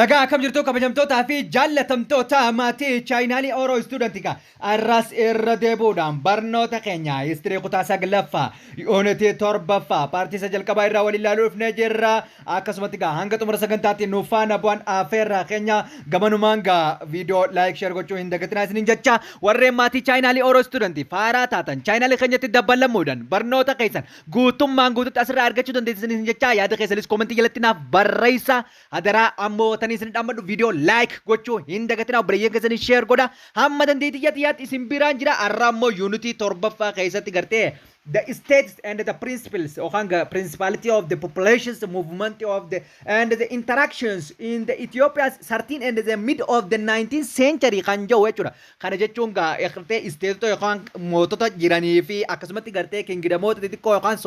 Egaa akkam jirtu, kabajamtootaa fi jaallatamtoota maatii chaayinaalii Oro Studentika? Arras irra deebuudhaan barnoota keenya history kutaa saglaffaa, unitii torbaffaa, partii isa jalqabaa irraa waliin ilaaluu dhufnee jirra. Akkasumatti gaa hanga xumura sagantaatti nu faana bu'an afeerraa keenya. Gamanumaan gaa viidiyoo like, share gochuu hin dagatinaa isiniin jecha. Warreen maatii chaayinaalii Oro Studentii faaraa taatan chaayinaalii keenyatti dabalamuudhaan barnoota keessan guutummaan guututti asirraa argachuu dandeessanii jecha, yaada keessanis commentii jalatti naaf barreessaa hadaraa. Ammoo tanii isin dhaammadhu, viidiyoo like gochuu hin dagatinaa, obboleeyyan keessanii share godha. Hamma dandeettii xiyyaatti isin biraan jira. Har'a ammoo unitii torbaffaa keessatti gartee the states and the principles yookaan the principality of the populations movement of the and the interactions in the Ethiopia's 13 and the mid of the 19th century kan jedhu jechuudha. Kana jechuun gaa gartee stateota yookaan mootota jiranii fi akkasumatti gartee kingdomoota xixiqqoo yookaan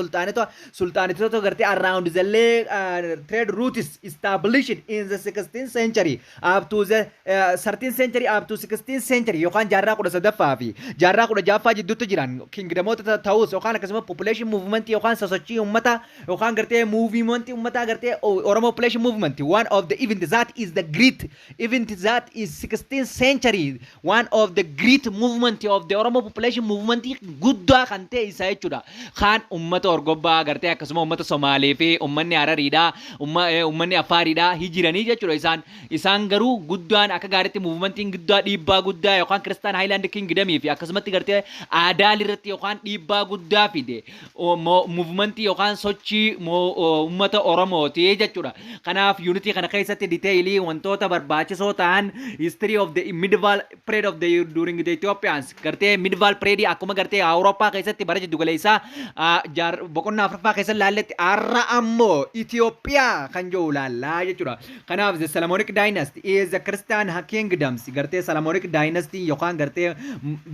sultaanetota gartee around the trade routes established in the 16th century up to the 13th century up to 16th century yookaan jaarraa 13ffaa fi jaarraa 16ffaa jidduutti jiran kingdomoota ta'us yookaan akkasuma population movement yookaan sosochii ummata yookaan gartee movement ummataa gartee Oromo population movement, one of the event that is the great event that is 16th century, one of the great movement of the Oromo population movement guddaa kan ta'e isa jechuudha. Kan ummata Orgobbaa gartee akkasuma ummata Somaalee fi ummanni Harariidha, ummanni Affaariidha hijiranii jechuudha isaan. Isaan garuu guddaan akka gaariitti movementiin guddaa dhiibbaa guddaa yookaan Christian Highland Kingdomii fi akkasumatti gartee Aadaal irratti yookaan dhiibbaa guddaa fide movementii yookaan sochii ummata Oromooti jechuudha. Kanaaf unitii kana keessatti detailii wantoota barbaachisoo ta'an, history of the medieval period of the during the Ethiopians, gartee medieval period akkuma gartee Awurooppaa keessatti bara jiddu galeessaa boqonnaa afuraffaa keessatti laalletti, har'a ammoo Itoophiyaa kan jiru laallaa jechuudha. Kanaaf the Solomonic dynasty is the Christian kingdoms, gartee Solomonic dynasty yookaan gartee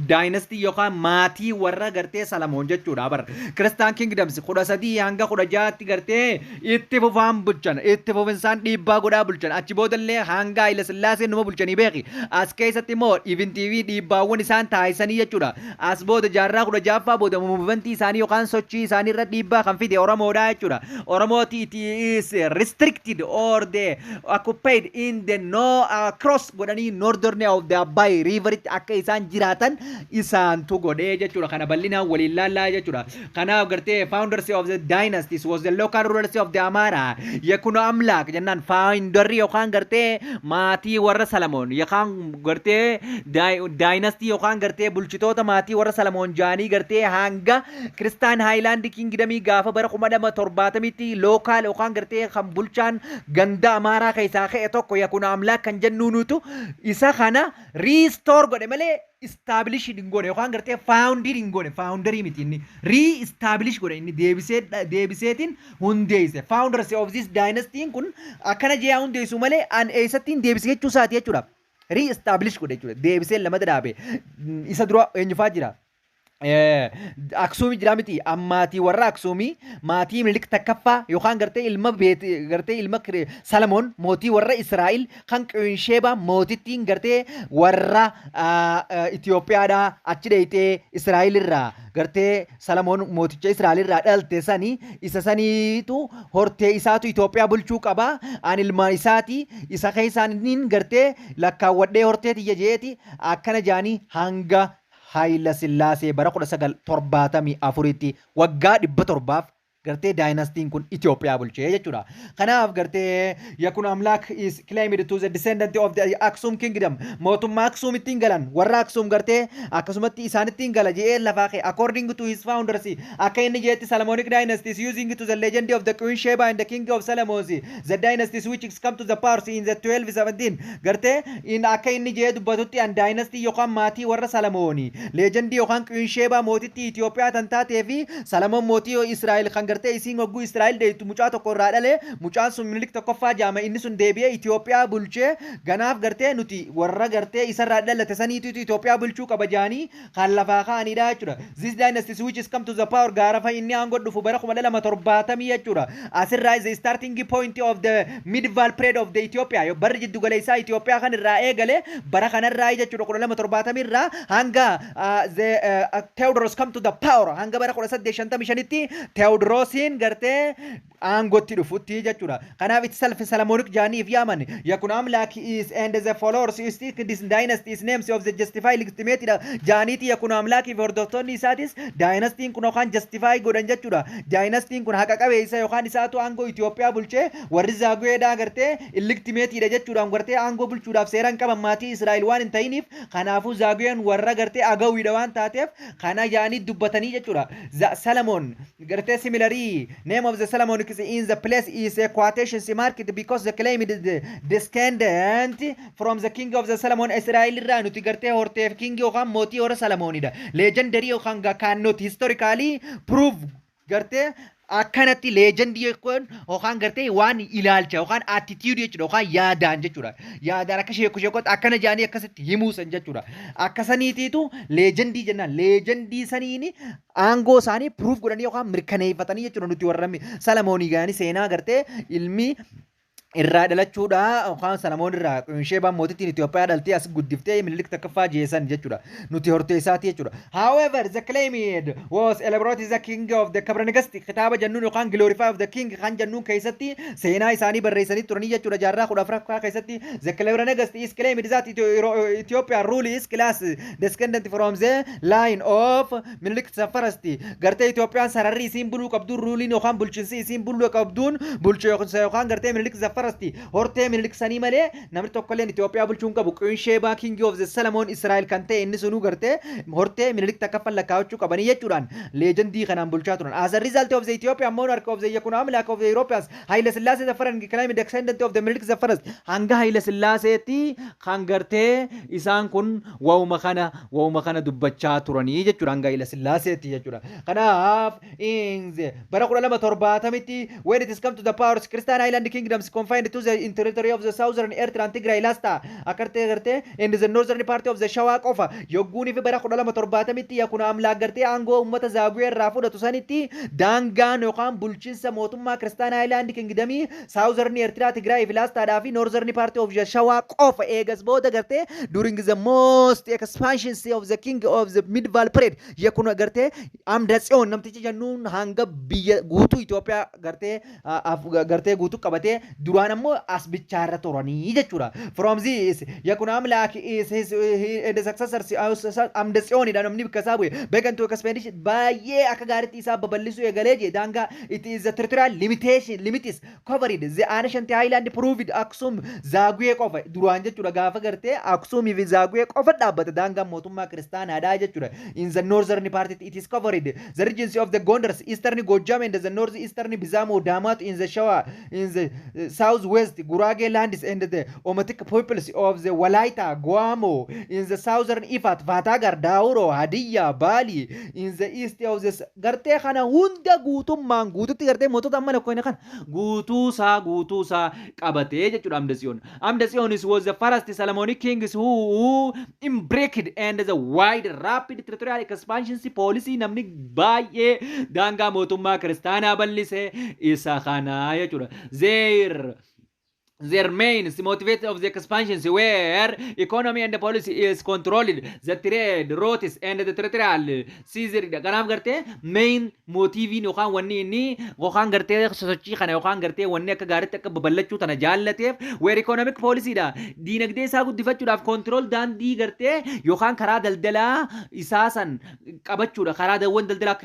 dynasty yookaan maatii warra gartee Salamoon jechuudha bara. Christian kingdoms 13 hanga 16tti gartee itti fufaan bulchan, itti fufinsaan dhiibbaa godhaa bulchan. Achi boodallee hanga Haayila Sillaaseen numa bulchanii beeki. As keessatti immoo eventii fi dhiibbaawwan isaan taasisanii jechuudha. As booda jaarraa 16ffaa booda movementii isaanii yookaan sochii isaanii irra dhiibbaa kan fide Oromoodha jechuudha. Oromooti it is restricted or the occupied in the no cross godhanii northern of the Abbay Riveritti akka isaan jiraatan isaantu godhee jechuudha. Kana bal'inaan waliin laallaa jechuudha. Kanaaf gartee founders of the dynasties was the local rulers of the Amara. Yekuno Amlaak jennaan founderri yookaan gartee maatii warra Salamoon yookaan gartee dynasty yookaan gartee bulchitoota maatii warra Salamoon jaanii gartee hanga Christian Highland Kingdomii gaafa bara 2070tti local yookaan gartee kan bulchaan ganda Amaaraa keessaa ka'e tokko Yekuno Amlaak kan jennuunutu isa kana restore godhe malee establish hin goone yookaan gartee founding hin goone. Founderii miti inni, re-establish godhe, inni deebisee deebiseetiin hundeesse. Founders of this dynasty kun akkana jee hundeessu malee an eessattiin deebise jechuu isaati jechuudha. Re-establish godhe jechuudha, deebisee lamata dhaabe. Isa dura eenyufaa jira? Aksuumii jira miti? Maatii warra Aksuumii, maatii Minilik takkaffaa yookaan gartee ilma beet gartee ilma Salamoon mootii warra Israa'el kan Queen Sheebaa mootittiin gartee warra Itoophiyaadhaa achi dheeyxee Israa'el irraa gartee Salamoon mooticha Israa'el irraa dhalte sanii, isa saniitu hortee isaatu Itoophiyaa bulchuu qaba. Ani ilmaan isaati, isa keessaaniin gartee lakkaawwadhee hortee tiyya jeeti akkana jaanii hanga Haayila Sillaasee bara 1974tti waggaa 700f gartee dynastyn kun Itoophiyaa bulchee jechuudha. Kanaaf gartee Yakun Amlaak is claimed to the descendant of the Aksum kingdom. Mootummaa Aksum ittiin galan, warra Aksum gartee akkasumatti isaan ittiin gala jedhee lafaa ka'e. According to his founders, akka inni jedhetti, Solomonic dynasty is using to the legend of the Queen Sheba and the king of Solomon. The dynasties which come to the power in the 1217, gartee in akka inni jedhee dubbatutti an dynasty yookaan maatii warra Salamooni legendii yookaan Queen Sheba mootittii Itoophiyaa tan taatee fi Salamoon mootii Israa'el kan gartee isiin hogguu Israa'el deettu mucaa tokko irraa dhale, mucaan sun Minilik tokkoffaa jaama. Inni sun deebi'ee Itoophiyaa bulchee ganaaf gartee nuti warra gartee isarraa dhalate saniitu Itoophiyaa bulchuu qaba jaanii kan lafaa ka'anidha jechuudha. This dynasty which is come to the power gaarafa inni aangoo dhufu bara 2070 jechuudha. Asirraa is the starting point of the medieval period of the Ethiopia. Barri jiddu galeessaa Itoophiyaa kan irraa eegale bara kanarraa jechuudha, 2070 irraa hanga the Theodorus come to the power, hanga bara 1855tti Theodorus Tewodroosiin gartee aangootti dhufutti jechuudha. Kanaaf itself Solomonic jaaniif yaaman. Yekuno Amlak is and the followers is this dynasty is names of the justify legitimate jaaniiti. Yekuno Amlaakii fi hordoftoonni isaatis dynastiin kun yookaan justify godhan jechuudha. Dynastiin kun haqa qabeessa yookaan isaatu aangoo Itoophiyaa bulchee, warri Zaaguweedhaa gartee illegitimateiidha jechuudhaan, gartee aangoo bulchuudhaaf seera hin qaban, maatii Israa'el waan hin ta'iniif. Kanaafuu Zaaguween warra gartee Agawiidha waan taateef kana jaanii dubbatanii jechuudha. Solomon gartee similarly name of the Solomon is in the place is a quotation market because the claim is the descendant from the king of the Solomon Israel irraa nuti gartee horteef king yookaan mootii warra Solomonidha. Legendary yookaan cannot historically prove gartee akkanatti legendii yookaan gartee waan ilaalcha yookaan attitude jechuudha, yookaan yaadaan jechuudha. Yaadaan akka sheeku sheekota akkana jaanii akkasitti himuusan jechuudha. Akkasaniitiitu legendii jennaan. Legendii saniin aangoo isaanii proof godhanii yookaan mirkaneeffatanii jechuudha, nuti warra Salamoonii gaanii seenaa gartee ilmi irraa dhalachuudha yookaan Salamoon irraa Sheebaan mootittiin Itoophiyaa dhaltee as guddiftee Minilik Takkaffaa jeesan jechuudha. Nuti hortee isaati jechuudha. However, the claim was elaborated the king of the Kebra Nagast kitaaba jennuun yookaan Glorify of the King kan jennuun keessatti seenaa isaanii barreessanii turanii jechuudha. Jaarraa 14ffaa keessatti the Kebra Nagast is claimed that Ethiopia rule is class descendant from the line of Minilik the First. Gartee Itoophiyaan sararri isiin buluu qabduun, ruleiin yookaan bulchiinsi isiin buluu qabduun bulchiinsa yookaan gartee Minilik the First, hortee Minilik sanii malee namni tokkolleen Itoophiyaa bulchuu hin qabu. Queen Sheba King of the Solomon Israel kan ta'e inni sunuu gartee hortee Minilik Takkaffaa lakkaa'achuu qabanii jechuudhaan legendii kanaan bulchaa turan. As a result of the Ethiopian monarch of the Yekuno Amlak of the Europeans, Haile Sillaasee the First claimed descendant of the Minilik the First, hanga Haile Sillaaseetti kan gartee isaan kun waa'uma kana dubbachaa turanii jechuudha, hanga Haile Sillaaseetti jechuudha. Kanaaf bara 1270tti when it is come to the powers, Christian Highland Kingdoms confined to the territory of the southern Eritrea and Tigray Lasta akkartee gartee in the northern part of the Shawaa qofa. Yogguunii fi bara 1270tti Yekuno Amlaak gartee aangoo uummata Zaaguwee irraa fudhatu sanitti daangaan yookaan bulchiinsa mootummaa Christian Highland Kingdomii southern Eritrea, Tigray fi Lastaadhaa fi northern part of the Shawaa qofa. Eegas booda gartee during the most expansion of the king of the medieval period, Yekuno gartee Amda Tsiyoon namtichi jennuun hanga biyya guutuu Itoophiyaa gartee guutuu qabatee, duraan ammoo as bichaarra turanii jechuudha. From this Yekuno Amlaak is his he, the successors Amda Tsiyoonidha namni bakka isaa bu'e began to expansion baay'ee akka gaariitti isaa babal'isuu eegalee jee. Daangaa it is a territorial limitation limits covered the ancient highland proved Aksum Zaaguwee qofa duraan jechuudha. Gaafa gartee Aksumii fi Zaaguwee qofa dhaabbata daangaan mootummaa kiristaanaadha jechuudha. In the northern part it is covered the regions of the Gondars, eastern Gojjam and the north eastern Bizamo Damat in the Shawa, in the south west Gurage lands and the Omotic peoples of the Walaita Guamo, in the southern Ifat, Fatagar, Dauro, Hadiyya, Bali, in the east of the gartee kana hunda guutummaan guututti gartee mootota amma lakkoofne kana guutuusaa qabatee jechuudha Amda Tsiyoon. Amda Tsiyoon was the first Solomonic kings who embraced and the wide rapid territorial expansion policy. Namni baay'ee daangaa mootummaa kiristaanaa bal'ise isa kana jechuudha. Their main motivation of the expansions were economy and the policy is controlled the trade routes and the territorial seizure. Kanaaf gartee main motiveiin yookaan wanni inni yookaan gartee sosochii kana yookaan gartee wanni akka gaariitti akka babal'achuu tana jaallateef were economic policy dha. Diinagdee isaa guddifachuudhaaf, control daandii gartee yookaan karaa daldalaa isaa san qabachuudha. Karaa dawwan daldalaa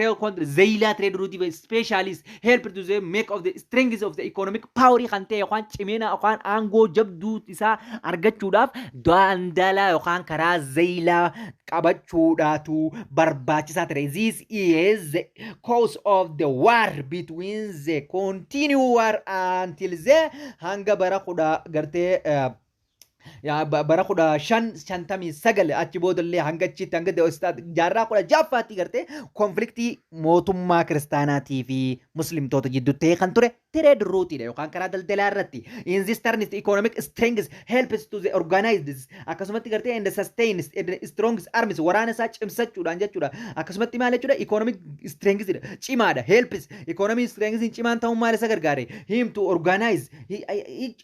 Zeeyilaa trade route specialist help to the make of the strength of the economic power kan ta'e yookaan cimina yookaan aangoo jabduu isaa argachuudhaaf daldala yookaan karaa Zeeyilaa qabachuudhaatu barbaachisaa ture. This is the cause of the war between the continue war until the hanga bara kudha gartee bara 1559, achi boodallee hanga achitti, hanga jaarraa 16ffaatti gartee conflictii mootummaa kiristaanaatii fi muslimtoota jidduutti ta'e kan ture. Trade route yookaan karaa daldalaa irratti. In this turn, economic strength helps to the organized, akkasumatti gartee, and sustains and strong armies, waraana isaa cimsachuudhaan jechuudha. Akkasumatti maal jechuudha? Economic strength cimaadha. Helps economic strength cimaan ta'uun maal isa gargaare? Him to organize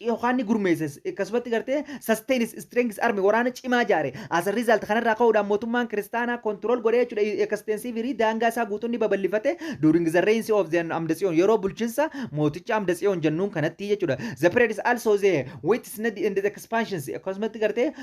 yookaan ni gurmeesse, akkasumatti gartee sustains strength army, waraana cimaa jaare. As a result, kanarraa ka'uudhaan mootummaan kiristaanaa control godhee jechuudha. Extensive daangaa isaa guutuun ni babal'ifate during the reign of the Amda Tsiyoon, yeroo bulchiinsa mooticha Amda Tsiyoon jennuun kanatti jechuudha. The period is also the witnessed in the expansions, akkasumatti gartee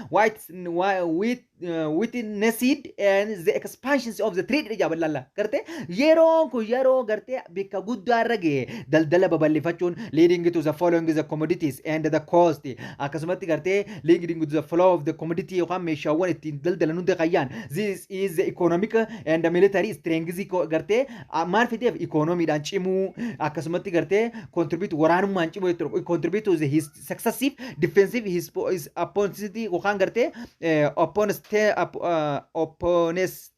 witnessed and the expansions of the trade jabalalla gartee yeroon kun yeroo gartee bikka guddaa irra ga'e daldala babal'ifachuun, leading to the following the commodities and the cost, akkasumatti gartee leading to the flow of the commodity yookaan meeshaawwan ittiin daldalan hunda qayyaan. This is the economic and the military strength gartee maal fideef? Economiidhaan cimuu, akkasumatti gartee contribute waraanummaan cimuu jechuudha. Contribute to the his successive defensive his opponent yookaan gartee opponents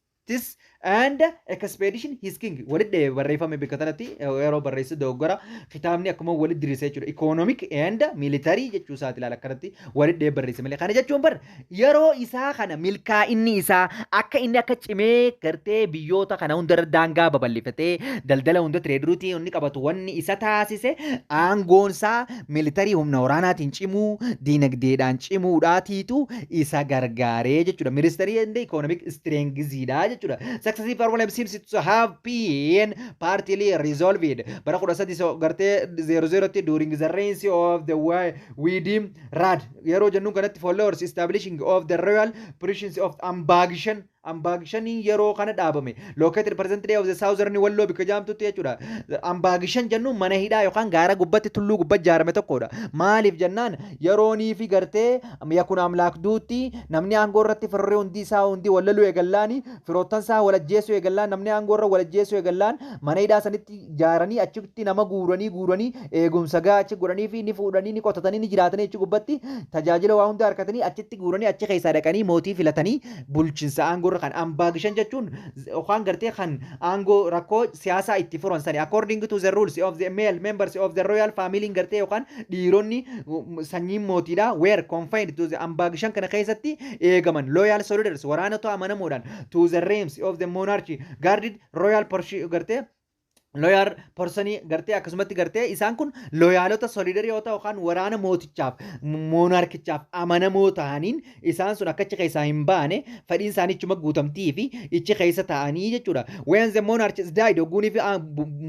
and expedition his king. Walitti barreeffame bakka kanatti yeroo barreessu dogoggora kitaabni akkuma walitti diriirsa jechuudha. Economic and military jechuu isaati. Ilaala, akkanatti walitti barreesse malee. Kana jechuun bar yeroo isaa kana milkaa'inni isaa akka inni akka cimee gartee biyyoota kana hundarra daangaa babal'ifatee daldala hunda trade route inni qabatu wanni isa taasise aangoon isaa military, humna waraanaatiin cimuu, diinagdeedhaan cimuudhaatiitu isa gargaaree jechuudha. Military and economic strength jechuudha. Successive problem seems to have been partly resolved. Bara 13 gartee zero zerotti, during the reign of the Widim Rad yeroo jennuun kanatti, followers establishing of the royal prisons of Ambagishan. Ambaagishan yeroo kana dhaabame, located present day of the southern Walloo bikka jaamtutti jechuudha. Ambaagishan jennuun mana hidhaa yookaan gaara gubbatti, tulluu gubbatti ijaarame tokkodha. Maaliif jennaan, yeroonii fi gartee Yakun Amlaakduutti namni aangoo irratti firree hundi isaa hundi wallaluu eegallaani, firoottan isaa walajjeessuu eegallaan, namni aangoo irra walajjeessuu eegallaan, mana hidhaa sanitti ijaaranii achitti nama guuranii guuranii eegumsa gaa achi godhanii fi ni fuudhanii ni qotatanii ni jiraatanii achi gubbatti tajaajila waa hunda harkatanii achitti guuranii achi keessaa dhaqanii mootii filatanii bulchiinsa aangoo irra. Kan Ambaagishan jechuun yookaan gartee kan aangoo rakkoo siyaasaa itti furan sani. According to the rules of the male members of the royal family, gartee yookaan dhiironni sanyiin mootiidha, were confined to the Ambaagishan kana keessatti eegaman. Loyal soldiers, waraanota amanamoodhaan, to the realms of the monarchy guarded royal gartee loyal personii gartee, akkasumatti gartee isaan kun loyalota soldier yoo ta'u yookaan waraana mootichaaf monarchichaaf amanamoo ta'aniin isaan sun akka achi keessaa hin baane fedhiin isaanii ichuma guutamtii fi ichi keessa ta'anii jechuudha. When the monarch died, ogguunii fi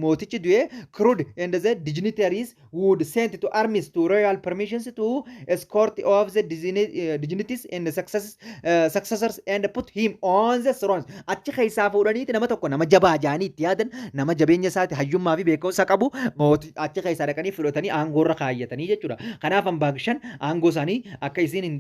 mootichi du'e, crowd and the dignitaries would send to armies to royal permissions to escort of the dignities and successors and put him on the throne. Achi keessaa fuudhaniiti nama tokko, nama jabaa jaanii itti yaadan, nama jabeenya isaati hayyummaa fi beekumsa qabu, mootii achi keessaa dhaqanii fudhatanii aangoorra kaayyatanii jechuudha. Kanaaf Ambaagishan aangoo isaanii akka isiin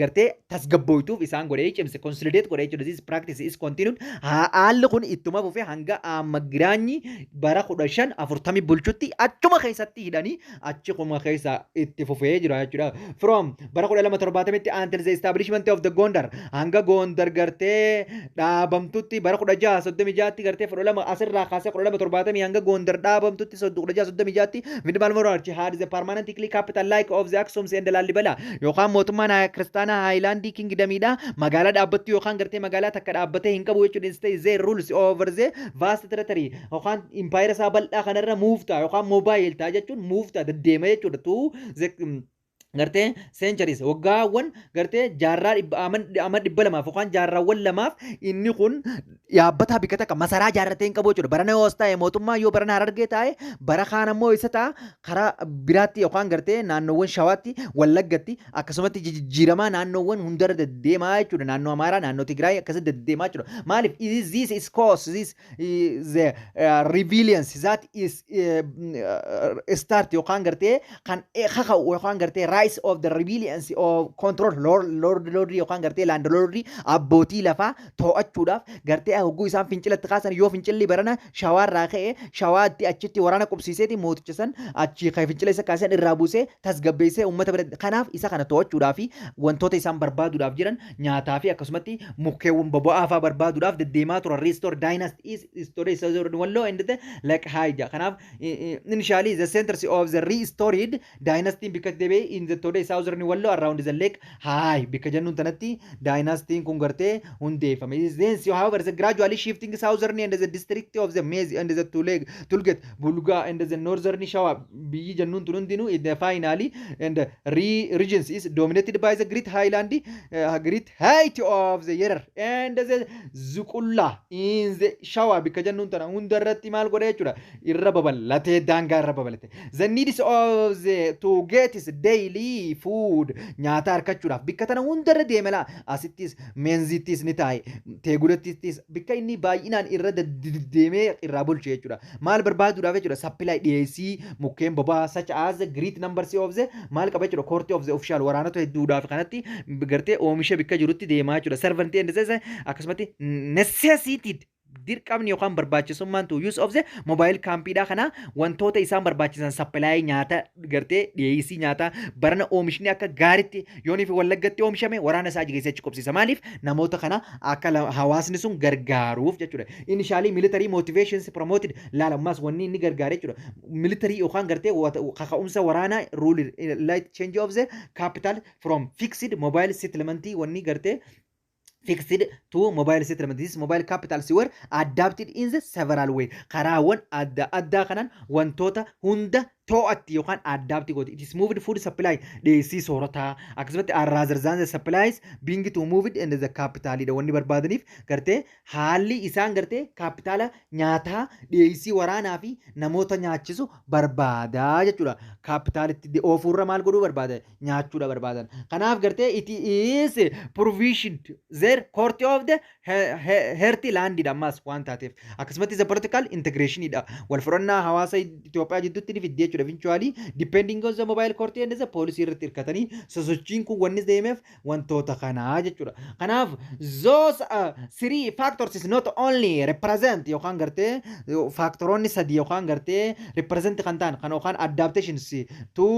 gartee tasgabbooytuuf isaan godhee cimse, consolidate godhee jechuudha. This practice is continued. Haalli kun ittuma fufee hanga amma Giraanyi bara 1540 bulchutti achuma keessatti hidhanii achi kuma keessa itti fufee jira jechuudha. From bara 1270tti until the establishment of the Gondar, hanga Gondar gartee dhaabamtutti, bara 1636tti gartee 12 asirraa kaasee 1270 hanga Gondar dhaabamtutti, 1636tti, Medieval monarchy had the permanently capital like of the Aksum and Lalibela, yookaan mootummaan kiristaanaa Highland Kingdomiidha. Magaalaa dhaabbattu yookaan gartee magaalaa takka dhaabbatee hin qabu jechuudha. Instead, they rules over the vast territory yookaan empire isaa bal'aa kanarra move ta'a yookaan mobile ta'a jechuun move ta'a, deddeema jechuudha. To the gartee centuries, waggaawwan gartee jaarraa ama 200f yookaan jaarraawwan lamaaf inni kun yaabbataa bikka takka masaraa jaarratee hin qabu jechuudha. Barana yoos ta'e mootummaa yoo barana Harargee taa'e, bara kaan ammoo isa ta'a karaa biraatti yookaan gartee naannoowwan Shawaatti, Wallaggatti, akkasumatti jijjiiramaa naannoowwan hundarra deddeemaa jechuudha. Naannoo Amaaraa, naannoo Tigraay akkasitti deddeemaa jechuudha. Maaliif? This is cause this is the rebellions that is start yookaan gartee kan kaka'u yookaan gartee Rise of the rebellions of control lord yookaan gartee landlord, abbootii lafaa to'achuudhaaf gartee hogguu isaan fincilatti kaasan, yoo fincilli barana Shawaarraa ka'e, Shawaatti achitti waraana qubsiiseeti mooticha san achi kan fincila isa kaasan irraa buusee tasgabbeessee uummata bira. Kanaaf isa kana to'achuudhaaf fi wantoota isaan barbaaduudhaaf jiran, nyaataa fi akkasumatti mukkeewwan boba'aa fa'aa barbaaduudhaaf deddeemaa turan. Restore dynasty is today Southern Walloo and the Lake Haija. Kanaaf initially the centers of the restored dynasty bikka deebi'e in the today Southern Walloo around the Lake Hai bikka jennuun tanatti dynastiin kun gartee hundeeffame. Then, however, the gradually shifting southern and the district of the Mezi and the Tuleg, Tulget, Bulga and the northern Shawa biyyi jennuun tun hundinuu in the finally and the regions is dominated by the Great Highland, great height of the Yerer and the Zuqulla in the Shawa bikka jennuun tana hunda irratti maal godhe jechuudha? Irra babal'atee, daangaa irra babal'ate. The needs of the to get is daily food, nyaata argachuudhaaf bikka tana hunda irra deeme laa. Asittis, Meenzittis ni taa'e, Teegulattis, bikka inni baay'inaan irra deemee irraa bulche jechuudha. Maal barbaaduudhaaf jechuudha? Supply, dhiyeessii mukkeen boba'aa such as great numbers of the maal qaba jechuudha? Court of the official, waraanota hedduudhaaf kanatti gartee oomisha bikka jirutti deemaa jechuudha. Servant and akkasumatti necessitated, dirqamni yookaan barbaachisummaan to use of the mobile campiidha. Kana wantoota isaan barbaachisan, supply nyaata, gartee dhiyeessii nyaataa barana oomishni akka gaariitti yoonii fi Wallaggatti oomishame waraana isaa geessee achi qubsiisa. Maaliif? Namoota kana akka hawaasni sun gargaaruuf jechuudha. Initially military motivations promoted laala. Ammas wanni inni gargaare jechuudha, military yookaan gartee kaka'umsa waraanaa rule light change of the capital from fixed mobile settlement, wanni gartee fixed to mobile settlement. This mobile capitals were adapted in the several way. Karaawwan adda addaa kanaan wantoota hunda to'atti yookaan adapt gooti. It is moved food supply, dhiyeessii soorataa, akkasumatti rather than the supplies being to move it in the capital dha. Wanni barbaadaniif gartee haalli isaan gartee capital nyaataa, dhiyeessii waraanaa fi namoota nyaachisu barbaadaa jechuudha. Capitalitti oofuurra maal godhuu barbaada? Nyaachuudha barbaadan. Kanaaf gartee it is provisioned their court of the heartland dha ammas waan taateef. Akkasumatti the political integration dha. Wal fudhannaa hawaasa Itoophiyaa jidduutti ni fiddi jechuudha. Eventually depending on the mobile court and the policy irratti hirkatanii sosochiin kun wanni deemeef wantoota kanaa jechuudha. Kanaaf those three factors is not only represent yookaan gartee factoroonni sadi yookaan gartee represent kan ta'an kan yookaan adaptations to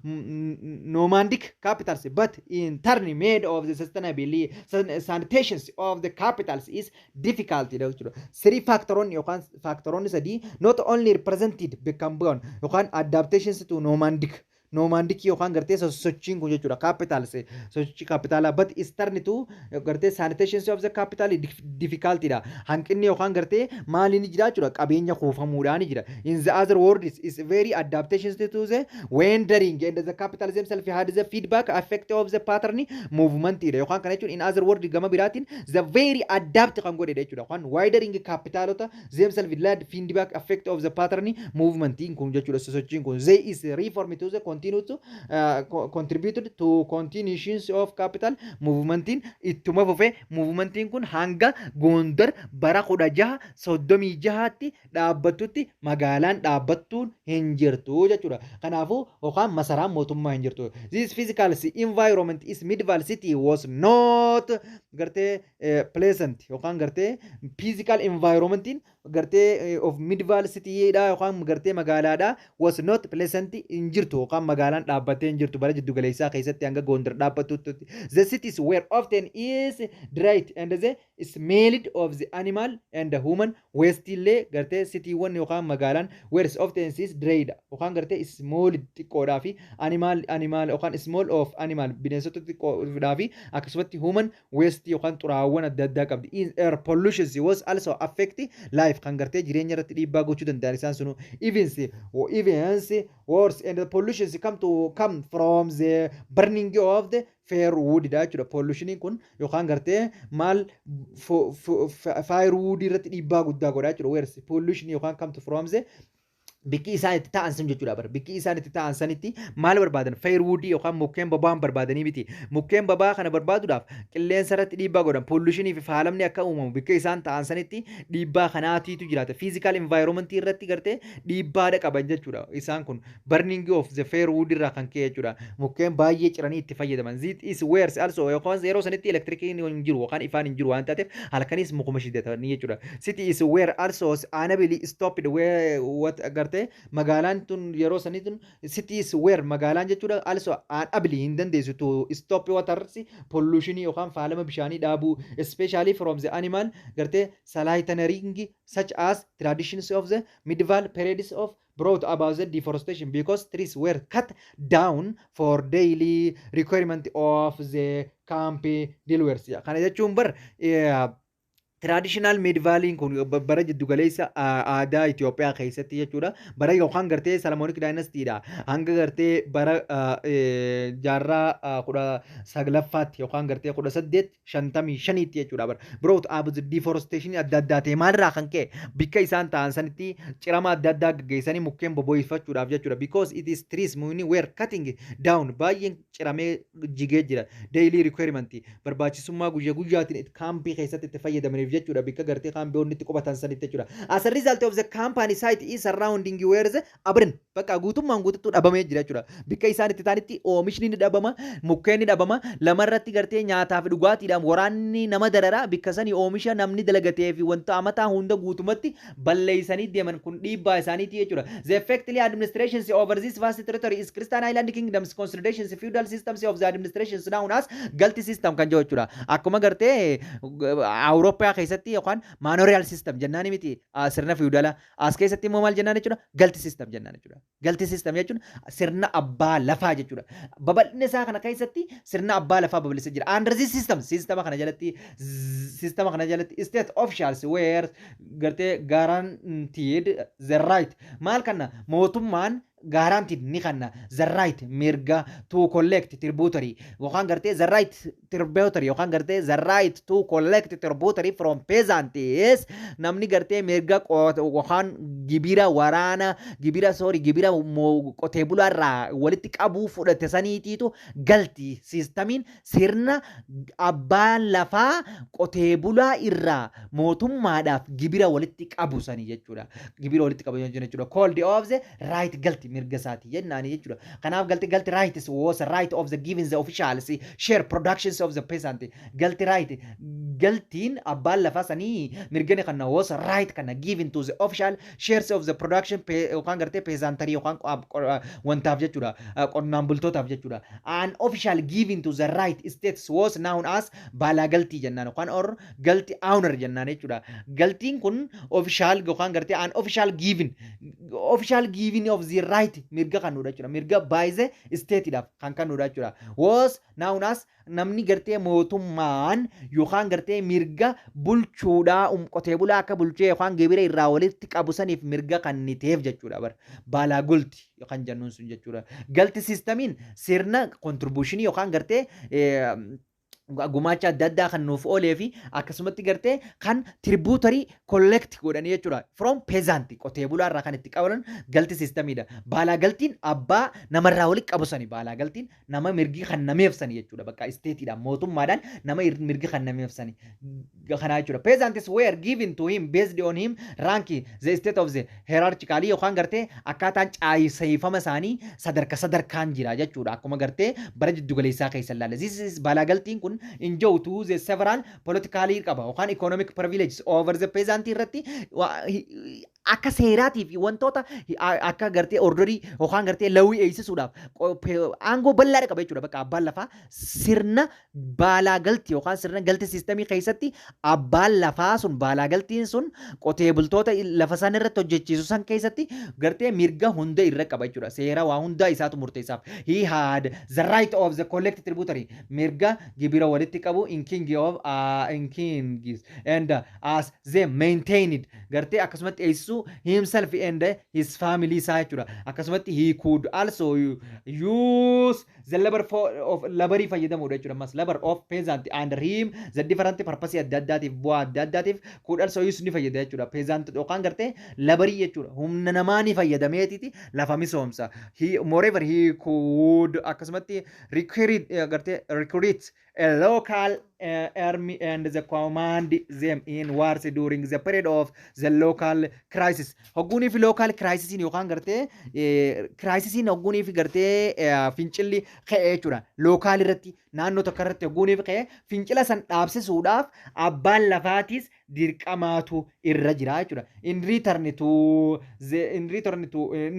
nomadic capitals, but in turn made of the sustainability sanitations of the capitals is difficult jechuudha. Three factoroonni yookaan factoroonni sadii not only represented become bu'an yookaan adaptations to nomadic yookaan gartee sosochiin kun jechuudha, capitals, sosochii capitalaa, but is turn to gartee sanitation of the capital difficulty dha. Hanqinni yookaan gartee maali ni jira jechuudha? Qabeenya kuufamuudhaan ni jira. In the other words is very adaptations to the wandering and the capital themselves had the feedback effect of the pattern movement dha. Yookaan kana jechuun, in other words, gama biraatiin the very adapt kan godhe jechuudha. Yookaan wandering capitalota themselves led feedback effect of the pattern movement kun jechuudha. Sosochiin kun they is reform to the continue to contributed to continuations of capital movementiin ittuma fufe. Movementiin kun hanga Gondar bara 1636tti dhaabbattutti magaalaan dhaabbattuun hin jirtu jechuudha. Kanaafuu yookaan masaraan mootummaa hin jirtu. This physical environment is medieval city was not gartee pleasant yookaan gartee physical environmentiin gartee of medieval city dha yookaan gartee magaalaadha was not pleasant, hin jirtu yookaan magaalaan dhaabbattee hin jirtu bara jiddu galeessaa keessatti hanga Gondar dhaabbattutti. The cities were often is dry and the smelled of the animal and the human waste illee. Gartee citywwan yookaan magaalaan were often is dried yookaan gartee small xiqqoodhaa fi animal yookaan small of animal, bineensota xiqqoodhaa fi akkasumatti human waste yookaan xuraawwan adda addaa qabdi. Air pollution was also affect life, kan gartee jireenya irratti dhiibbaa gochuu danda'an isaan sunu. Even worse and the pollution come from the burning of the firewood dha jechuudha. Pollutioniin kun yookaan gartee maal firewood irratti dhiibbaa guddaa godha jechuudha. Whereas pollution yookaan come to from the Bikki isaan itti ta'an sun jechuudha bara. Bikki isaan itti ta'an sanitti maal barbaadan? Firewoodii yookaan mukkeen boba'an barbaadanii miti. Mukkeen boba'aa kana barbaaduudhaaf qilleensa irratti dhiibbaa godhan, pollutionii fi faalamni akka uumamu bikka isaan ta'an sanitti dhiibbaa kanaatiitu jiraata. Physical environmentii irratti gartee dhiibbaadha qaban jechuudha. Isaan kun burning of the firewood irraa kan ka'e jechuudha. Mukkeen baay'ee ciranii itti fayyadaman. This is where also yookaan yeroo sanitti elektirikiin hin jiru yookaan ifaan hin jiru waan taateef halkanis mukuma shidatanii jechuudha. City is where also unable stopped where what gartee magaalaan tun yeroo sanii tun cities were magaalaan jechuudha also unable hin dandeessu to stop waters pollution yookaan faalama bishaanii dhaabuu, especially from the animal gartee slaughtering, such as traditions of the medieval periods of brought about the deforestation because trees were cut down for daily requirement of the camp dwellers. Kana jechuun bar traditional medievaliin kun bara jiddugaleessa aadaa Itoophiyaa keessatti jechuudha. Bara yookaan gartee Solomonic dynastydha. Hanga gartee bara jaarraa 19ffaatti yookaan gartee 1855tti jechuudha. Bara brought up deforestation adda addaa ta'e maalirraa kan ka'e bikka isaan ta'an sanitti cirama adda addaa gaggeessanii mukkeen bobo'ifachuudhaaf jechuudha. Because it is trees muni were cutting down, baay'een ciramee jigee jira. Daily requirement, barbaachisummaa guyyaa guyyaatiin kaampii keessatti itti fayyadamaniif jechuudha, bikka gartee kaampiyoonni itti qubatan sanitti jechuudha. As a result of the company site is surrounding where the abrin bakka guutummaan guututti dhabamee jira jechuudha. Bikka isaan itti ta'anitti oomishni ni dhabama, mukkeen ni dhabama, lamarratti gartee nyaataa fi dhugaatiidhaan waraanni nama darara. Bikka sanii oomisha namni dalagatee fi wanta amataa hunda guutumatti balleessanii deeman. Kun dhiibbaa isaaniiti jechuudha. The effectively administrations over this vast territory is Christian Highland Kingdoms consolidations feudal systems of the administrations known as Galti system kan jedhu jechuudha. Akkuma gartee Awurooppaa keessatti yookaan manorial system jennaan miti sirna feudalaa. As keessatti immoo maal jennaan jechuudha? Galti system jennaan jechuudha. Galti system jechuun sirna abbaa lafaa jechuudha. Babal'ina isaa kana keessatti sirna abbaa lafaa babal'isee jira. Under this system, systema kana jalatti state officials were gartee guaranteed the right, maal kana mootummaan guaranteed ni kanna the right, mirga to collect tributary yookaan gartee the right tributary yookaan gartee the right to collect tributary from peasants. Namni gartee mirga yookaan gibira waraana, gibira, sorry, gibira qotee bulaa irraa walitti qabuu fudhate saniitiitu galti systemiin sirna abbaan lafaa qotee bulaa irraa mootummaadhaaf gibira walitti qabu sanii jechuudha. Gibira walitti qabu jechuudha. Called of the right galti mirga isaati jennaani jechuudha. Kanaaf galti right was right of the giving the officials share productions of the peasant. Galti right, galtiin abbaan lafaa sanii mirgani kana was right kana given to the official shares of the production yookaan gartee peasantry yookaan wantaaf jechuudha. Qonnaan bultootaaf jechuudha. An official given to the right states was known as baalagaltii jennaan yookaan or galti owner jennaan jechuudha. Galtiin kun official yookaan gartee an official giving of the right mirga kannuudha jechuudha. Mirga baay'ee stateidhaaf kan kannuudha jechuudha. Was known as namni gartee mootummaan yookaan gartee mirga bulchuudhaa qotee bulaa akka bulchee yookaan gibira irraa walitti qabu saniif mirga kanniteef jechuudha bara. Baalaa gulti yookaan jennuun sun jechuudha. Galti systemiin sirna contributionii yookaan gartee gumaacha adda addaa kan nuuf oolee fi akkasumatti gartee kan tributary collect godhanii jechuudha. From peasant, qotee bulaa irraa kan itti qaban galti systemiidha. Baalaa galtiin abbaa namarraa walitti qabu sani, baalaa galtiin nama mirgi kan nameef sani jechuudha. Bakka stateiidhaan mootummaadhaan nama mirgi kan nameef sani kanaa jechuudha. Peasants were given to him based on him rank the state of the hierarchically yookaan gartee akkaataan caayisayfama isaanii sadarka sadarkaan jira jechuudha. Akkuma gartee bara jiddugaleessaa keessa ilaalla. This is baalaa galtiin kun enjoy to the several politically qaba yookaan economic privileges over the peasant irratti akka seeraatii fi wantoota akka gartee orderii yookaan gartee lawii eegsisuudhaaf aangoo bal'aadha qaba jechuudha. Bakka abbaan lafaa sirna baalaa galtii yookaan sirna galti systemii keessatti abbaan lafaa sun, baalaa galtiin sun, qotee bultoota lafa san irratti hojjechiisu san keessatti gartee mirga hunda irra qaba jechuudha. Seera waa hundaa isaatu murteessaaf. He had the right of the collect tributary, mirga gibira walitti qabu in king of in kings and as they maintained gartee akkasumatti eegsisuu himself and his family isaa jechuudha. Akkasumatti he could also use the the labor for of laborii fayyadamuudha jechuudha. Ammas labor of peasant and him the different purpose adda addaatiif, bu'aa adda addaatiif could also use ni fayyada jechuudha. Peasant yookaan gartee laborii jechuudha. Humna namaa ni fayyadameetiti lafa misoomsa. He moreover he could akkasumatti recruit gartee recruit a local army and the command them in wars during the period of the local crisis. Hogguunii fi local crisisiin yookaan gartee crisisiin hogguunii fi gartee fincilli ka'ee jechuudha. Local irratti, naannoo tokko irratti hogguunii fi ka'ee fincila san dhaabsisuudhaaf abbaan lafaatis dirqamaatu irra jira jechuudha. In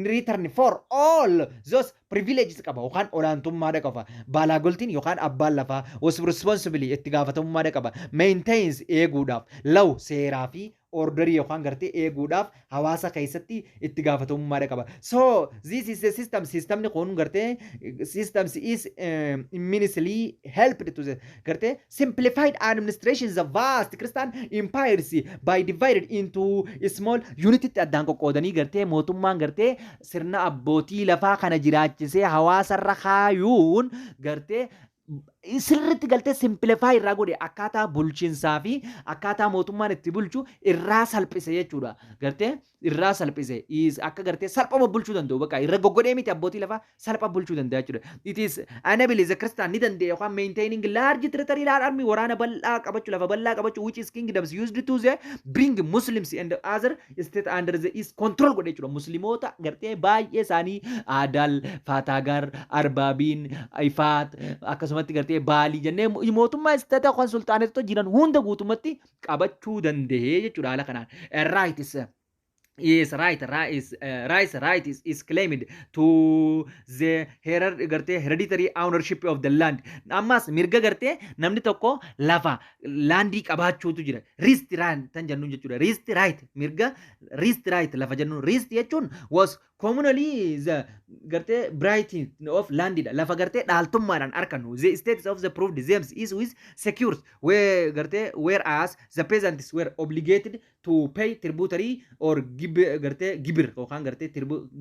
return for all those privileges qaba yookaan olaantummaadha qaba. Baalaagoltiin yookaan abbaan lafaa was responsibly itti gaafatamummaadha qaba. Maintains eeguudhaaf law, seeraa fi orderii yookaan gartee eeguudhaaf hawaasa keessatti itti gaafatamummaadha qaba. So this is the system. Systemni kun gartee systems is immensely helped to the gartee simplified administration the vast Christian empires by divided into small unit addaan qoqqoodanii gartee mootummaan gartee sirna abbootii lafaa kana jiraachisee hawaasarra kaayuun gartee sirriitti galtee simplify irraa godhe, akkaataa bulchiinsaa fi akkaataa mootummaan itti bulchu irraa salphise jechuudha. Gartee irraa salphise is akka gartee salphama bulchuu danda'u, bakka irra goggodhee miti, abbootii lafaa salpha bulchuu danda'a jechuudha. It is enable the Christian ni danda'e yookaan maintaining large territory army, waraana bal'aa qabachuu, lafa bal'aa qabachuu, which is kingdoms used to the bring Muslims and other state under the is control godhe jechuudha. Musliimoota gartee baay'ee isaanii Adal, Faatagar, Arbaabiin, Ifaat, akkasumatti gartee Baalii jennee mootummaa state yookaan sulxaanetota jiran hunda guutumatti qabachuu danda'ee jechuudha haala kanaan. Right is right right is right right is claimed to the gartee hereditary ownership of the land. Ammas mirga gartee namni tokko lafa landii qabaachuutu jira. Rist right tan jennuun jechuudha. Rist right, mirga rist right lafa jennuun, rist jechuun was commonly the gartee bright of landidha. Lafa gartee dhaaltummaadhaan argannu. The status of the proved them is with secures where gartee whereas the peasants were obligated to pay tributary or gartee gibir yookaan gartee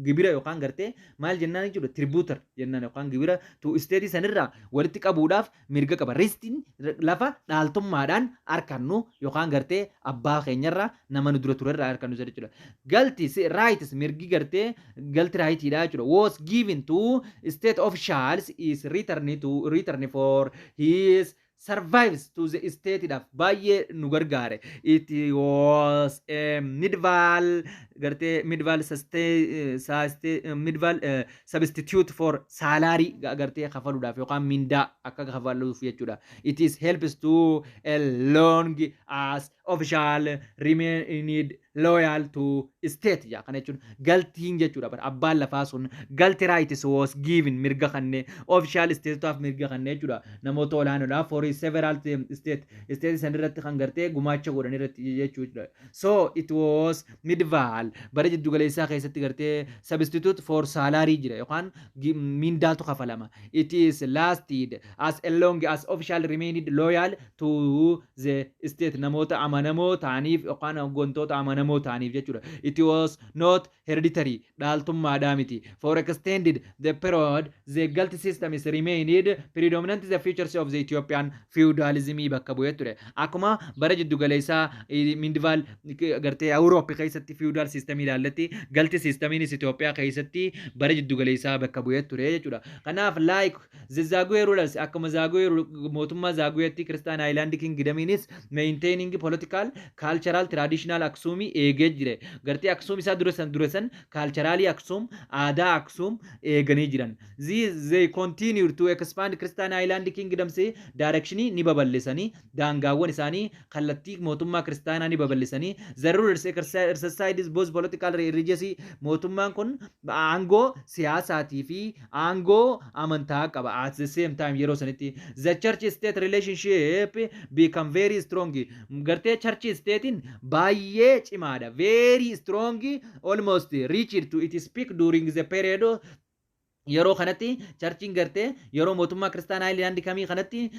gibira yookaan gartee maal jennaan jechuudha, tributar jennaan yookaan gibira to state sanirraa walitti qabuudhaaf mirga qaba. Ristiin lafa dhaaltummaadhaan argannu yookaan gartee abbaa keenyarraa, nama nu dura turerraa argannu jechuudha. Galti rights, mirgi gartee galti rightiidha jechuudha. Was given to state officials is return for his services to the state dhaaf baay'ee nu gargaare. It was a medieval gartee medieval medieval substitute for salary gartee kafaluudhaaf yookaan mindaa akka kafaluuf jechuudha. It is helps to a long as official remained loyal to state jaa. Kana jechuun galtiin jechuudha. Bara abbaan lafaa sun galti rights was given mirga kanne official stateotaaf mirga kanne jechuudha, namoota olaanoodhaaf for several state san irratti kan gartee gumaacha godhan irratti jechuudha. So it was medieval bara jiddu galeessaa keessatti gartee substitute for salary jira yookaan mindaatu kafalama. It is lasted as long as official remained loyal to the state, namoota amanamoo ta'aniif yookaan hooggantoota amanamoo ta'aniif jechuudha. It was not hereditary, dhaaltummaadhaa miti. For extended the period the galt system is remained predominant the features of the Ethiopian feudalism bakka bu'ee ture. Akkuma bara jiddu galeessaa medieval gartee Awurooppii keessatti feudal system ilaallatti, galti systemiinis Itoophiyaa keessatti bara jiddu galeessaa bakka bu'ee ture jechuudha. Kanaaf like the Zagwe rulers, akkuma Zagwe mootummaa Zagweetti, Christian Highland Kingdomiinis maintaining political, cultural, traditional Aksumii eegee jire. Gartee Aksum isaa dura san culturally Aksum, aadaa Aksum eeganii jiran. These they continue to expand Christian Highland Kingdoms directionii ni babal'isanii, daangaawwan isaanii kallattii mootummaa kiristaanaa ni babal'isanii. The rulers exercised both political, religious, mootummaan kun aangoo siyaasaatii fi aangoo amantaa qaba at the same time yeroo sanitti. The church state relationship become very strong, gartee church statein baay'ee cimaadha, very strong, almost reached to its peak during the period. Yeroo kanatti churchiin gartee yeroo mootummaa Christian Highland kamii kanatti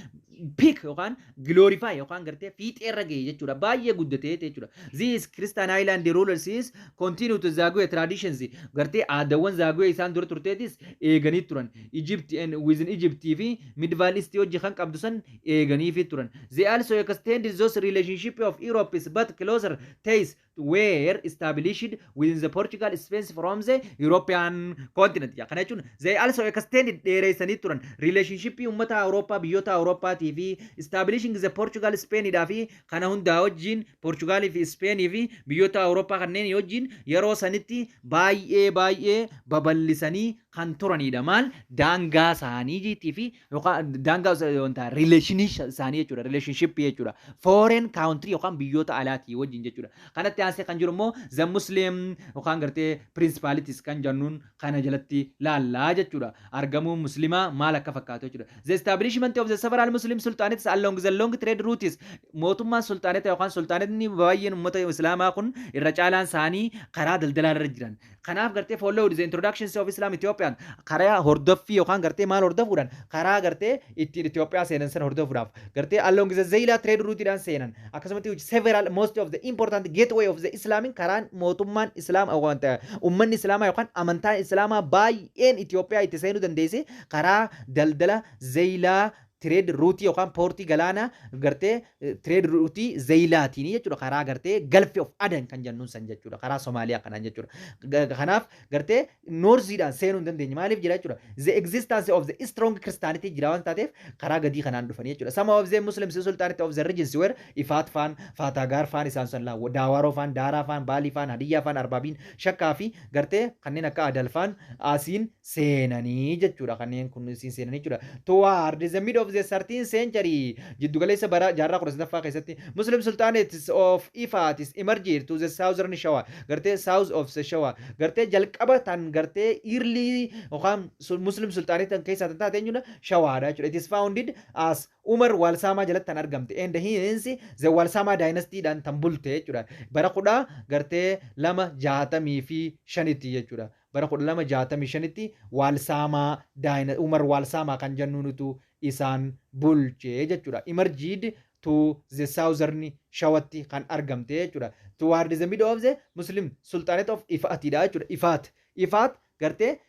Peak yookaan glorify yookaan gartee fiixeerra gahe jechuudha. Baay'ee guddatee jechuudha. These Christian Highland rulers is continue to Zagwe traditions, gartee aadaawwan Zagwe isaan dura turteetis eeganii turan. Egypt and within Egypt fi Medieval East hojii kan qabdu san eeganii fi turan. They also extended those relationship of Europe, but closer ties were established within the Portugal, Spain from the European continent. Kana jechuun they also extended, dheereessanii turan, relationship uummata Awurooppaa, biyyoota Awurooppaatii fi establishing the Portugal, Spainidhaa fi kana hundaa wajjin, Portugalii fi Spainii fi biyyoota Awurooppaa kanneen wajjin yeroo sanitti baay'ee baay'ee babal'isanii kan turanidha. Maal daangaa isaanii fi yookaan daangaa wanta relationii isaanii jechuudha. Relationship jechuudha. Foreign country yookaan biyyoota alaatii wajjin jechuudha. Kanatti aansee kan jiru immoo the Muslim yookaan gartee principalities kan jennuun kana jalatti laallaa jechuudha. Argamuun Muslimaa maal akka fakkaatu jechuudha. The establishment of the several Muslim sultanates along the long trade routes, mootummaan sultaanota yookaan sultaanotni baay'een uummata Islaamaa kun irra caalaan isaanii karaa daldalaa irra jiran. Kanaaf gartee followed the introductions of Islam Ethiopian, karaa hordoffii yookaan gartee maal hordofuudhaan, karaa gartee ittiin Itoophiyaa seenan sana hordofuudhaaf gartee along the Zeila trade route seenan. Akkasumatti several most of the important gateway of the Islamic, karaan mootummaan Islaam wanta uummanni Islaamaa yookaan amantaan Islaamaa baay'een Itoophiyaa itti seenuu dandeesse karaa daldala Zeilaa trade route yookaan poortii galaana gartee trade route Zeilaatiin jechuudha. Karaa gartee Gulf of Aden kan jennuun san jechuudha, karaa Somaaliyaa kanaan jechuudha. Kanaaf gartee northiidhaan seenuu hin dandeenye. Maaliif jira jechuudha? The existence of the strong Christianity jira waan taateef karaa gadii kanaan dhufanii jechuudha. Some of the Muslims sultanate of the regions were Ifaat faan, Faataagaar faan, isaan san laa Daawaroo faan, Daaraa faan, Baalii faan, Hadiyyaa faan, Arbaabiin, Shakkaa fi gartee kanneen akka Adal faan asiin seenanii jechuudha. Kanneen kun asiin seenanii jechuudha. Toward the mid of the 13th century, jiddugaleessa bara jaarraa 13ffaa keessatti, Muslim sultanates of Ifatis emerged to the southern Shawa, gartee south of the Shawa, gartee jalqaba tan gartee early yookaan Muslim sultanate tan keessaa tan taate eenyudha? Shawaadha jechuudha. It is founded as Umar Walsaamaa jalatti tan argamte and hence the Walsaamaa dynasty dhaan tan bulte jechuudha. Bara 1265tti jechuudha. Bara 1265tti Waalsaamaa, Umar Waalsaamaa kan jennuunutu isaan bulche jechuudha. Emerged to the southern Shawatti kan argamte jechuudha. Toward the middle of the Muslim Sultanate of Ifaatidha jechuudha. Ifaat. Ifaat gartee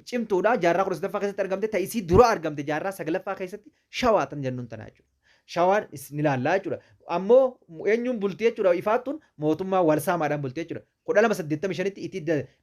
cimtuudha, jaarraa 13ffaa keessatti argamte. Ta'isii dura argamte jaarraa saglaffaa keessatti Shawaa tan jennuun tana jechuudha. Shawaan ni ilaallaa jechuudha. Ammoo eenyuun bultee jechuudha? Ifaattuun mootummaa Walsaamaadhaan bultee jechuudha. 1285tti it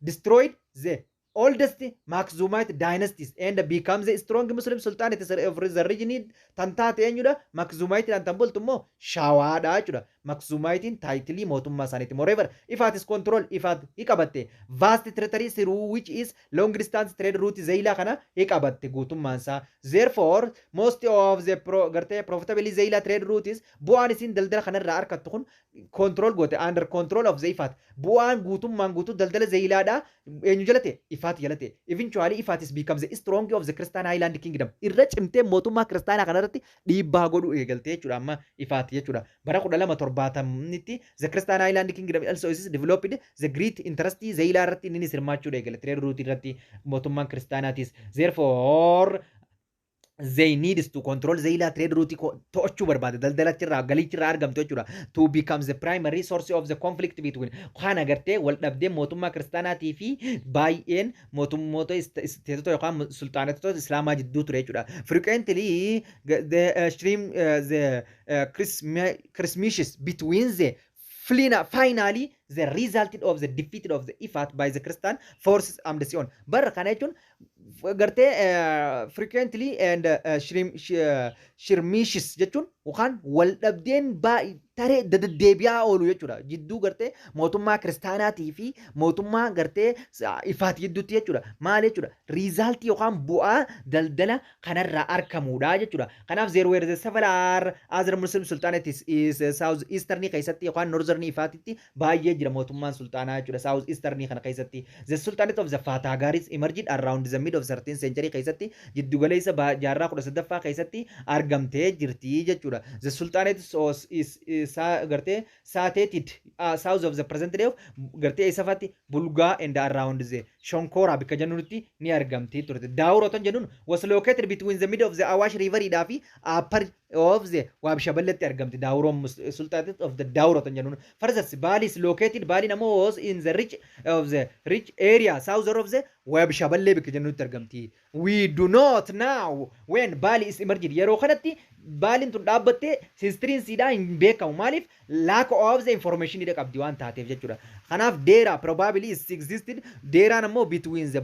destroyed the oldest Makhzumite dynasties and become the strong Muslim sultanate of the region tan taate eenyudha? Makhzumite tan bultu immoo Shawaadha jechuudha. Makhzumite titleii mootummaa isaaniiti. Moreover, Ifaat is control, Ifaat hi qabatte vast territory through which is long distance trade route Zeilaa kana hi qabatte guutummaan isaa. Therefore, most of the pro gartee profitably Zeilaa trade routes, bu'aan isin daldala kanarraa argattu kun control goote, under control of the Ifaat. Bu'aan guutummaan guutuu daldala Zeilaadha eenyu jalate? Ifaat jalate. Eventually, Ifaat is becomes the strong of the Christian Highland Kingdom. Irra cimtee mootummaa kiristaanaa kanarratti dhiibbaa godhuu eegalte jechuudha amma Ifaat jechuudha. Bara 1270tti the Christian Highland Kingdom also is developed the great interest Zeilaa irratti inni hirmaachuu eegale, trade route irratti mootummaan kiristaanaatis. Therefore, they needs to control Zeila trade route, to'achuu barbaade daldala achirraa galichirraa argamtu jechuudha, to become the primary source of the conflict between kana gartee wal dhabdee mootummaa kiristaanaatii fi baay'een mootummoota isteetota yookaan sultaanotota islaamaa jidduu ture jechuudha. Frequently the stream the skirmishes between the Flina finally the resulted of the defeat of the Ifat by the Christian forces Amde Sion. Bara kana jechuun gartee frequently and skirmishes jechuun yookaan wal dhabdeen taree deddeebi'aa oolu jechuudha. Jidduu gartee mootummaa kiristaanaatii fi mootummaa gartee Ifaat jidduutti jechuudha. Maal jechuudha? Resultii yookaan bu'aa daldala kanarraa argamudha jechuudha. Kanaaf there were the several other Muslim sultanates is south eastern keessatti yookaan northern Ifaatitti baay'ee jira mootummaan sultaanaa jechuudha. South eastern kana keessatti the sultanate of the Fatagaris emerged around the mid of 13th century keessatti, jiddugaleessa jaarraa 13ffaa keessatti argamtee jirti jechuudha. The sultanate is gartee situated south of the present day of gartee isafatti Bulgaa and around the Shonkooraa bikka jennutti ni argamti turte. Daawuroo tan jennuun was located between the middle of the Awash River fi upper of the Waabishaballetti argamti. Daawuroon Sultanate of the Daawuroo tan jennuun. Further, Bali is located, Bali ammoo was in the rich of the rich area south of the Waabishaballee bikka jennutti argamti. We do not know when Bali is emerged. Yeroo kanatti Baaliin tun dhaabbattee historyn siidhaa hin beekamu. Maaliif? Lack of the information dha qabdi waan taateef jechuudha. Kanaaf Deeraa probably is existed. Deeraan ammoo between the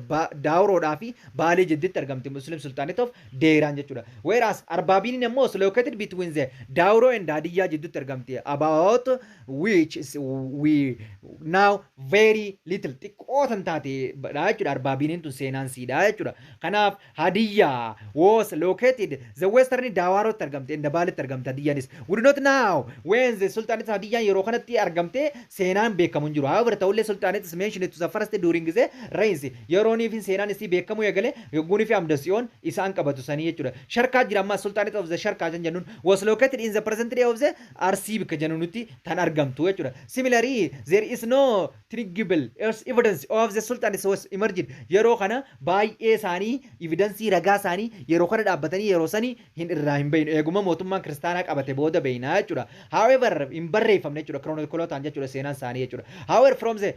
Daawuroodhaa fi Baalee jidduutti argamti Muslim Sultanate of Deeraan jechuudha. Whereas Arbaabiniin ammoo is located between the Daawuroo and Hadiyyaa jidduutti argamti. About which is we now very little, xiqqoo tan taate dha jechuudha. Arbaabiniin tun seenaan siidha jechuudha. Kanaaf Hadiyyaa was located the western Daawurootti argamte and Baaletti argamte Hadiyyaanis. We do not know when the Sultanate Hadiyyaan yeroo kanatti argamte seenaan beekamu hin jiru. However, ta'ullee Sultanate is mentioned to the first during the reigns. Yeroonii fi seenaan isii beekamu eegale yogguunii fi Amdasiyoon isaan qabatu sanii jechuudha. Sharkaa jira ammaa. Sultanate of the Sharkaa kan jennuun was located in the present day of the Arsii bikka jennuutti tan argamtu jechuudha. Similarly, there is no tangible evidence of the Sultanate was emerged. Yeroo kana baay'ee isaanii evidence, ragaa isaanii yeroo kana dhaabbatanii yeroo sanii hin irraa hin beeynu. Eeguma mootummaan kiristaanaa qabate booda beeynaa jechuudha. However, hin barreeffamne jechuudha chronicleotaan jechuudha seenaan isaanii jechuudha. However, from the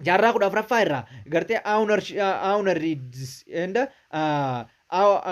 jaarraa 14ffaa irraa gartee owner and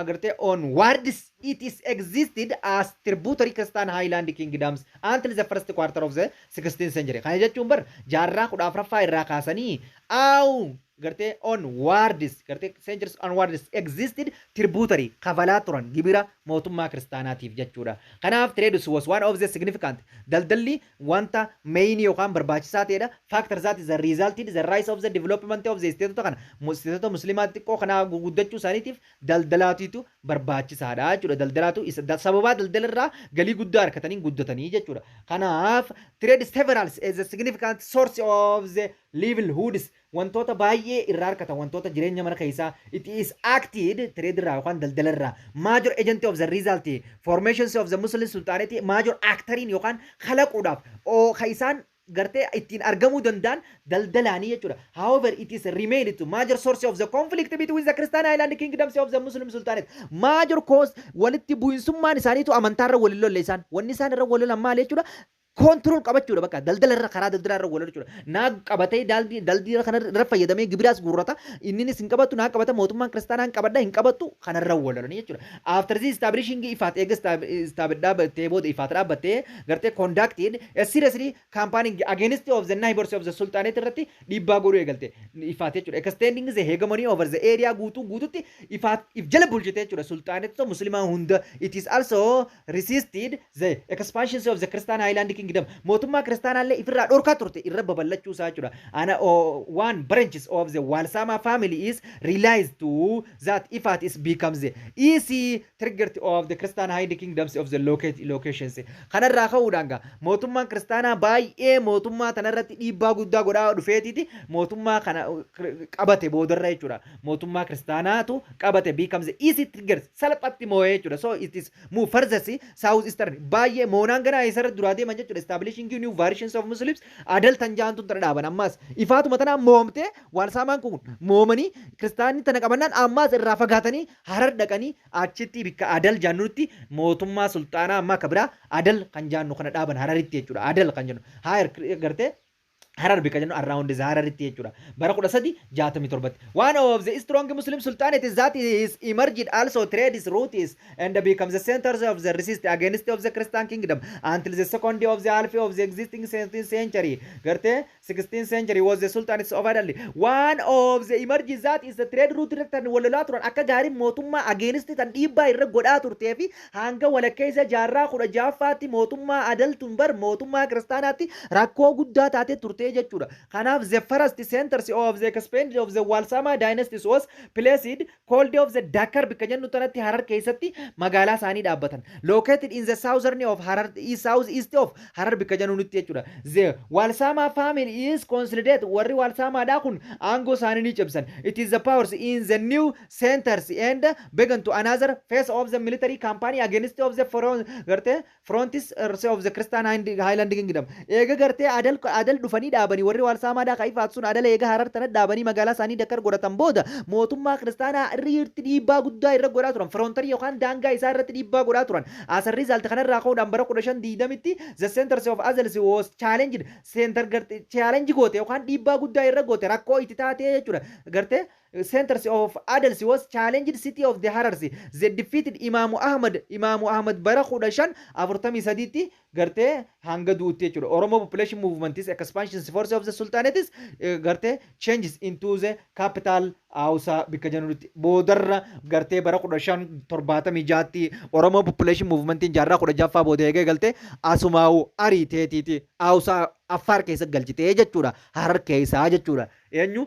gartee onwards, it is existed as tributary Christian Highland kingdoms until the first quarter of the 16th century. Kana jechuun bar jaarraa 14ffaa irraa kaasanii aw gartee onwards, gartee centuries onwards existed tributary kafalaa turan gibira mootummaa kiristaanaatiif jechuudha. Kanaaf trade was one of the significant, daldalli wanta main yookaan barbaachisaa ta'edha. Factor that is the resulted the rise of the development of the state kana stateota musliimaa xiqqoo kanaa guddachuu isaaniitiif daldalaatiitu barbaachisaadha jechuudha. Daldalaatu sababaa daldalarraa galii guddaa argatanii guddatanii jechuudha. Kanaaf trade several is a significant source of the livelihoods, wantoota baay'ee irraa argatan, wantoota jireenya mana keessaa. It is acted trade irraa yookaan daldala irraa major agent of the result formations of the Muslim Sultanate, major actoriin yookaan kalaquudhaaf oo ka isaan gartee ittiin argamuu danda'an daldalaanii jechuudha. However, it is remained to major source of the conflict between the Christian Highland kingdoms of the Muslim Sultanate. Major cause walitti bu'insummaan isaaniitu amantaarra walin lolle isaan. Wanni isaan irra wal lolan maal jechuudha? Control qabachuudha, bakka daldala irra, karaa daldala irra wal jechuudha. Naa qabatee daldala kana irra fayyadamee gibiraas guurrata. Inninis hin qabatu, naa qabata, mootummaan kiristaanaa hin qabadha, hin qabattu, kanarra wal lolanii jechuudha. After this establishing Ifaat, eega establish dhaabbattee booda Ifaat dhaabbattee gartee conducted a seriously campaigning against of the neighbors of the Sultanate irratti dhiibbaa godhuu eegalte Ifaat jechuudha. Extending the hegemony over the area, guutuu guututti Ifaat if jala bulchite jechuudha. Sultanate muslimaa hunda. It is also resisted the expansion of the Christian Highland Kingdom. Mootummaa kiristaanaallee ifirraa dhorkaa turte irra babal'achuu isaa jechuudha. Ana one branches of the Walsama family is realized to that Ifat is becomes the easy trigger of the Christian Highland Kingdoms of the locations. Kanarraa ka'uudhaan gaa mootummaan kiristaanaa baay'ee mootummaa tanarratti dhiibbaa guddaa godhaa dhufeetiiti mootummaa kana qabate boodarra jechuudha. Mootummaa kiristaanaatu qabate, becomes the easy trigger, salphatti moo'ee jechuudha. So it is move further south eastern baay'ee moonaan ganaa isarra duraa deeman jechuudha. Establishing new versions of Muslims Adal tan jaantu tana dhaaban. Ammas Ifaatuma tanaa moomtee Waalsaamaan kun moomanii kiristaanni tana qabannaan ammas irraa fagaatanii Harar dhaqanii achitti bikka Adal jaannutti mootummaa sulxaanaa ammaa akka biraa Adal kan jaannu kana dhaaban Hararitti jechuudha. Adal kan jennu Haayar gartee Harar bikka jennu around the Hararitti jechuudha. Bara 1367tti. One of the strong Muslim sultanate that is emerged also trade routes and becomes the centers of the resist against of the Christian kingdom until the second of the half of the existing 17th century. Gartee 16th century was the Sultanate of Adal. One of the emerged that is the trade route irratti wal lolaa turan, akka gaarii mootummaa against tan dhiibbaa irra godhaa turtee fi hanga walakkeessa jaarraa 16ffaatti mootummaa Adal tun bar mootummaa kiristaanaatti rakkoo guddaa taatee turtee jechuudha. Kanaaf the first centers of the expanded of the Walsama dynasties was placed called of the Dakar bikka jennu tanatti Harar keessatti magaalaa isaanii dhaabbatan. Located in the southern of Harar, south east of Harar bikka jennu nutti jechuudha. The Walsama family is consolidated, warri Walsamaadhaa kun aangoo isaanii ni cimsan. It is the powers in the new centers and began to another phase of the military campaign against of the front gartee frontiers of the Christian Highland Kingdom. Eega gartee Adal dhufanii Dhaabanii warri Waalsaamaadhaa kan Ifaat sun Adala eega Harar tana dhaabanii magaalaa isaanii Dakar godhatan booda, mootummaa kiristaanaa irratti dhiibbaa guddaa irra godhaa turan. Frontierii yookaan daangaa isaa irratti dhiibbaa godhaa turan. As a result, kanarraa ka'uudhaan bara 1520tti the centers of Adals was challenged. Center garte challenge goote yookaan dhiibbaa guddaa irra goote, rakkoo itti taatee jechuudha. Gartee centers of Adals was challenged city of the Harars. They defeated Imaamu Ahmad. Imaamu Ahmad bara 1543tti gartee hanga duutti jechuudha. Oromo population movement is expansion force of the sultanates gartee changes into the capital Hausa bikka jennutti. Boodarra gartee bara 1576tti Oromo population movementiin jaarraa 16ffaa booda eegee galtee asumaa'u ariiteetiiti Hausa Affaar keessa galchitee jechuudha. Harar keessaa jechuudha. Eenyu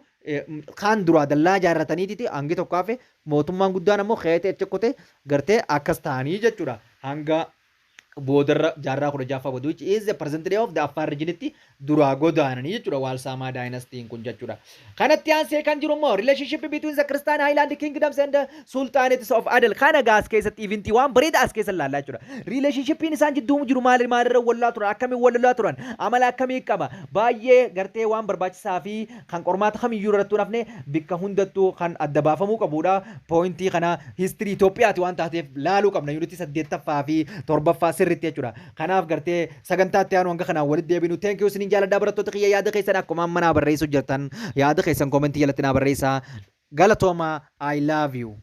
kaan duraa dallaa ijaarrataniititi hangi tokko hafe, mootummaan guddaan ammoo keetee achi kutee gartee akkas ta'anii jechuudha. Hanga boodarra jaarraa 16ffaa booda, which is the present day of the Affaar regionitti duraa godaananii jechuudha Waalsaamaa dynastyn kun jechuudha. Kanatti aansee kan jiru immoo relationship between the Christian Highland Kingdoms and the Sultanates of Adal. Kana gaas keessatti eventii waan bareeda as keessa ilaallaa jechuudha. Relationshipiin isaan jidduu jiru maali? Maalirra wallaa turan? Akkamiin wallolaa turan? Amala akkamii qaba? Baay'ee gartee waan barbaachisaa fi kan qormaata kamiyyuu irrattuu nafne bikka hundattuu kan adda baafamuu qabudha. Pointii kana history Itoophiyaati waan taateef laaluu qabna, unitii saddeettaffaa fi torbaffaa sirriitti jechuudha. Kanaaf gartee sagantaa itti aanu hanga kanaan walitti deebinu. Thank you, isiniin jaaladhaa. Barattoota kiyya, yaada keessan akkuma amma naa barreessuu jirtan yaada keessan commentii jalatti naa barreessaa. Galatooma, I love you.